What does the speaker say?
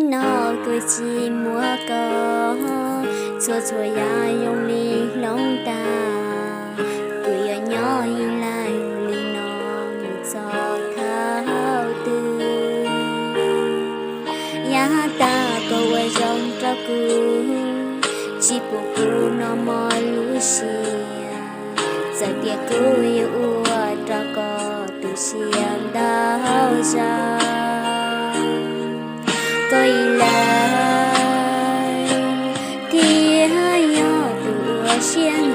No kuv tsis muab koj, txhua txhua yam zoo li hloov tas. Kuv yuav nyob ib leeg li no mus txog thaum twg? Yav tas koj ua zoo rau kuv, tsis pub kuv noj mov lub siab. Txawm tias kuv yuav ua rau koj tu siab ntau zog, koj ib leeg thiaj yog tus uas siab